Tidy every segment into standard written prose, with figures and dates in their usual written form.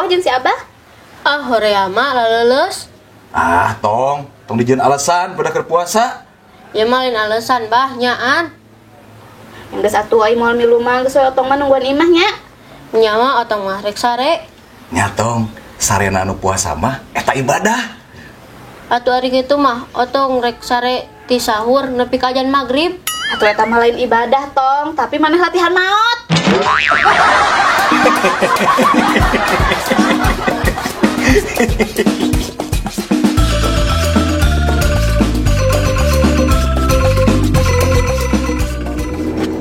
jeung si Abah? Ah, horea mah laleuleus. Ah, tong, tong dijieun alasan pada keur puasa. Ya mah lain alasan bah nyaan. Yang geus atuh ai moal milu mah geus we otong mah nungguan imah nya. Nya mah otong mah rek sare. Nya tong, sarena anu puasa mah eta ibadah. Atuh ari kitu mah otong rek sare ti sahur nepi ka ajan magrib. Atuh eta mah lain ibadah tong, tapi maneh latihan maot.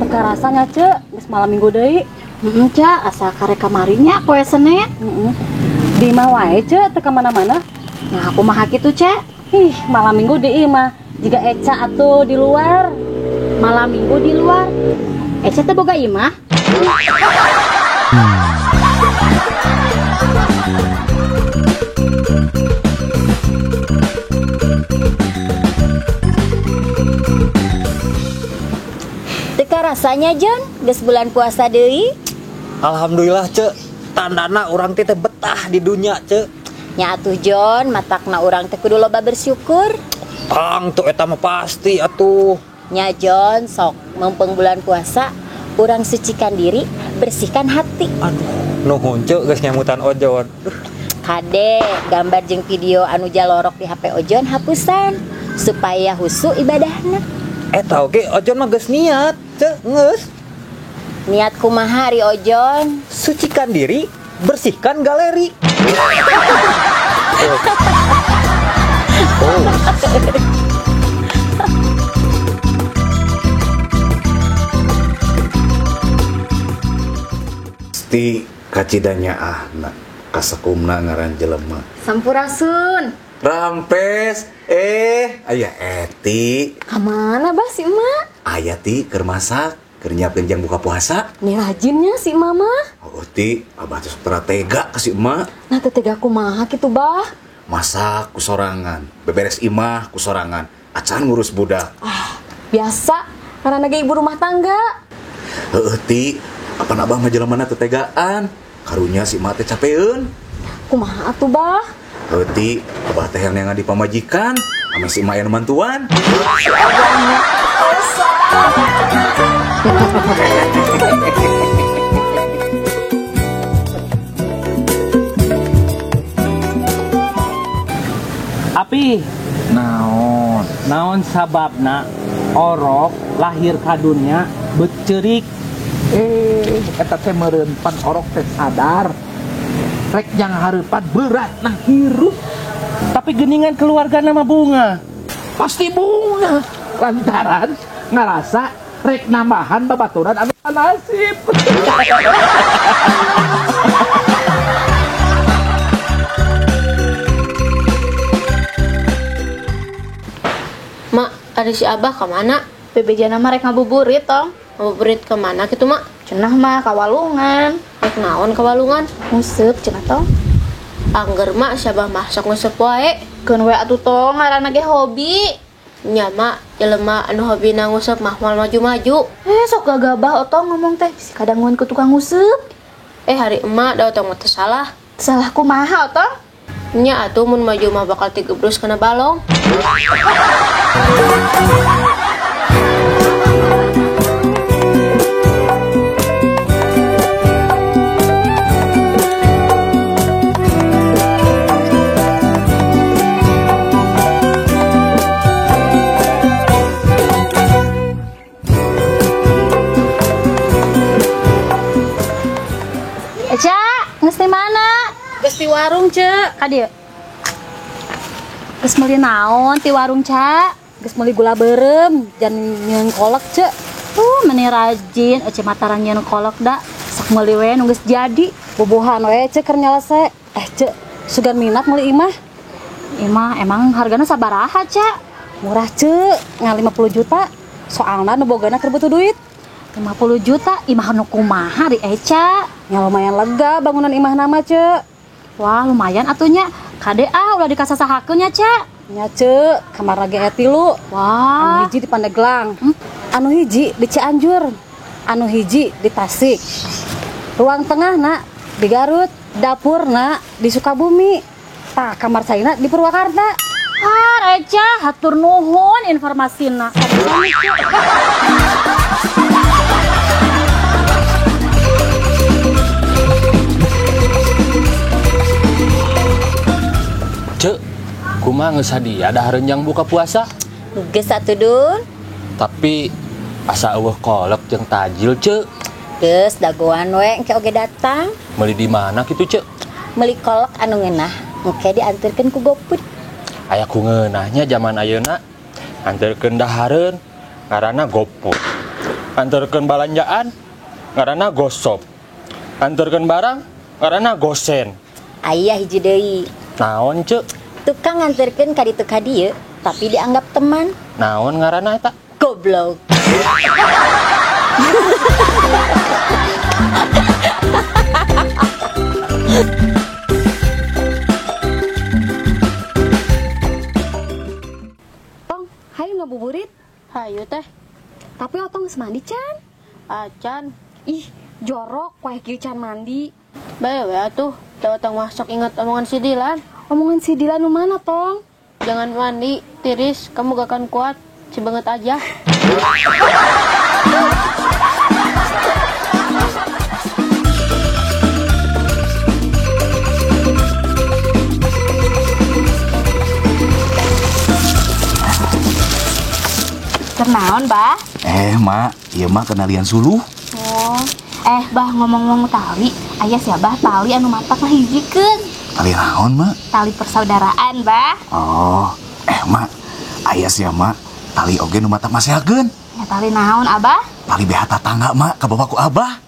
Teu rasanya ce, geus malam minggu deui. Heeh, Ca, asa karek kamarinya poe Senin. Heeh. Di imah wae ce, teu ka mana-mana. Nah, aku mah kitu, Ca. Ih, malam minggu di imah, jiga Eca atuh di luar. Malam minggu di luar. Eca teh boga imah. Teka rasanya John, geus bulan puasa deui. Alhamdulillah ce, tandana urang teh betah di dunia ce. Nya atuh John, matakna urang teh kudu loba bersyukur. Tang tuh eta mah pasti atuh. Nya John, sok mempeng bulan puasa, urang sucikan diri, bersihkan hati. Aduh, nuhun ce geus nyamutan Ojon. Kade, gambar jeung video anu jalorok di HP Ojon hapusan supaya husu ibadahna. Eta oge Ojon mah geus niat, ce, geus. Niat kumaha ari Ojon? Sucikan diri, bersihkan galeri. Oh. Sti kacidanya ahna kasakumna ngaran jelema. Sampurasun. Rampes, aya Eti. Kamana bah si emak? Aya ti keur masak, keur nyiapkeun jang buka puasa. Nih rajinnya si emak mah. Oh ti, abah teh sok tega ka si emak. Nah teu tega kumaha kitu bah? Masak ku sorangan, beberes imah ku sorangan, acan ngurus budak. Ah, biasa, karena ge ibu rumah tangga. Heueuh ti, apan abah mah jelemana teu tegaan. Karunya si emak teh capeun. Kumaha atuh bah? Heueuh ti, abah teh yang di pamajikan, ame si emak yang mantuan. Api, naon naon sababna orok lahir ka dunya beceurik. Eta teh meureun pan orok teh sadar rek jang hareupan berat nah hirup, tapi geningan keluarga nama bunga pasti bunga lantaran ngarasa rek nambahan babaturan anu nasib. Mak, ada si Abah kemana? Bebejana mah rek ngabuburit tong. Ngabuburit kemana gitu mak? Cenah mah kawalungan. Rek naon kawalungan? Nguseup cenah tong. Angger mak si Abah mah sok nguseup wae. Keun we atuh tong ngaranna ge hobi. Nya mak, jelema anu hobina nguseup mah moal maju-maju. Sok gagabah otong ngomong teh bisi kadanguan ku tukang nguseup. Hari emak da otong mah teu salah. Salah kumaha otong? Nya atuh mun maju mah bakal tigebrus kana balong. Eca, geus di mana? Geus di warung, ce. Ka dieu. Geus meuli naon ti warung, Ca? Geus meuli gula beureum, jan nyieun kolak, ce. Meni rajin, Ece mah tara nyieun kolak da. Sok meuli we nu geus jadi. Bubuhan we, ce, keur nyalese. Ce, sugan minat meuli imah. Imah emang hargana sabaraha, Ca? Murah, ce, ngan 50 juta. Soalna nu bogana keur butuh duit. 50 juta, imah nu kumaha di Eca? Ya lumayan lega bangunan imah nama, ce. Wah, lumayan atunya. Kade ah ulah dikasasahakeun nya, Ca. Nya, ce, kamar lagi eti lu. Wah. Anu hiji di Pandeglang. Anu hiji di Cianjur. Anu hiji di Tasik. Ruang tengah nak di Garut. Dapurna di Sukabumi. Tah kamar caina di Purwakarta. Ah, Eca, hatur nuhun informasina. Cek, kumaha geus hadiah dahareun jang buka puasa? Geus atuh Dun. Tapi asa eueuh kolek jeung tajil, Cek. Geus dagoan we engke oge datang. Meuli di mana kitu, Cek? Meuli kolek anu ngeunah, engke dianterkeun ku GoFood. Aya ku ngeunahnya zaman ayeuna anterkeun dahareun ngaranna GoFood. Anterkeun balanjaan ngaranna GoShop. Anterkeun barang ngaranna GoSend. Aya hiji deui. Naon, Cek? Tukang nganterkeun ka ditu ka dieu, tapi dianggap teman. Naon ngaranna eta? Goblok. Tong, hayu ngabuburit. Hayu teh. Tapi otong geus mandi can. Acan. Ih, jorok wae kieu can mandi. Bae we atuh, teu otong mah sok inget omongan si Dilan. Omongan si Dilan nu mana, Tong? Jangan mandi, tiris, kamu gak akan kuat. Cibanget aja. Kenaon, Bah? Mak, ieu mah kenalian suluh. Oh. Bah, ngomong-ngomong tali, aya sia Bah tali anu matak ngahijikeun. Tali naon, Mak? Tali persaudaraan, Bah. Oh, Mak, aya sia Mak, tali oge nu matak masehakeun. Ya tali naon, Abah? Tali BH tatangga, Mak, kabawa ku Abah.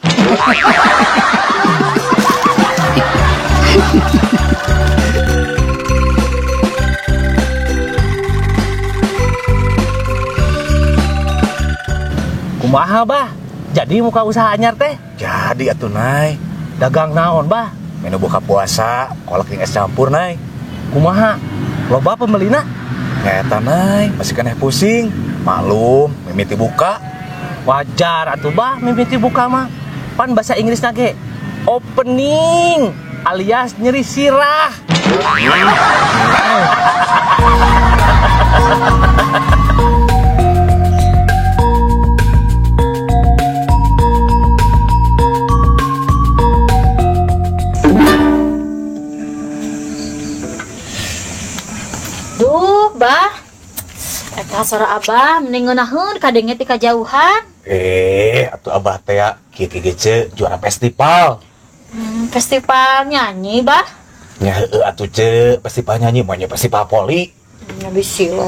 Kumaha, Bah? Jadi muka usaha anyar teh? Jadi atuh, Nay. Dagang naon, Bah? Menu buka puasa, kolak jeung es campur, Nay. Kumaha? Loba pembelina? Nyata, Nay, masih keneh pusing. Malum, mimiti buka. Wajar atuh, Bah, mimiti buka mah. Pan bahasa Inggris ge opening alias nyeri sirah. Duh, Bah. Eta sora Abah mending ngeunaheun kadenge ti kajauhan. Atuh Abah teh kieu kieu ce juara festival. Festival nyanyi, Bah. Nya heueuh atuh ce, festival nyanyi mah nya festival poli. Nya bisi we.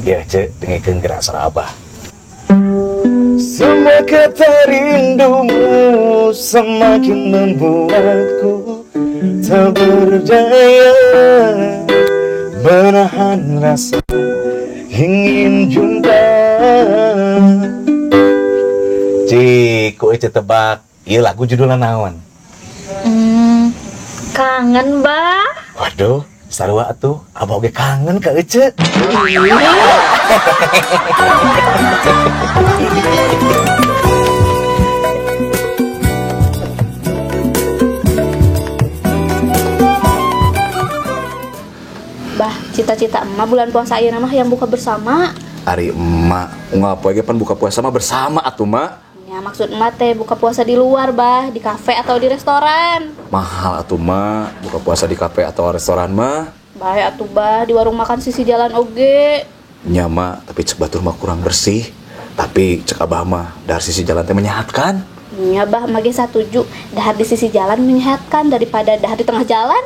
Ya ce, dengekeun gerak sora Abah. Semua kata rindumu semakin membuatku tak berdaya menahan rasa ingin jumpa. Cik, ku ece tebak, ieu lagu judulna naon? Kangen, Bah. Waduh, sarua atuh, abah oge kangen ka ece. Bah, cita-cita emak bulan puasa ayeuna mah yang buka bersama. Ari emak, unggal poe ge pan buka puasa mah bersama atuh, Mak. Ya, maksud emak teh buka puasa di luar, Bah, di kafe atau di restoran. Mahal atuh, Mak, buka puasa di kafe atau restoran mah. Bae atuh, Bah, di warung makan sisi jalan oge. Nya, Mak, tapi cek batur mah kurang bersih. Tapi cek abah mah dari sisi jalan teh menyehatkan. Nya, Bah, emak ge satuju. Dahar di sisi jalan menyehatkan daripada dahar di tengah jalan.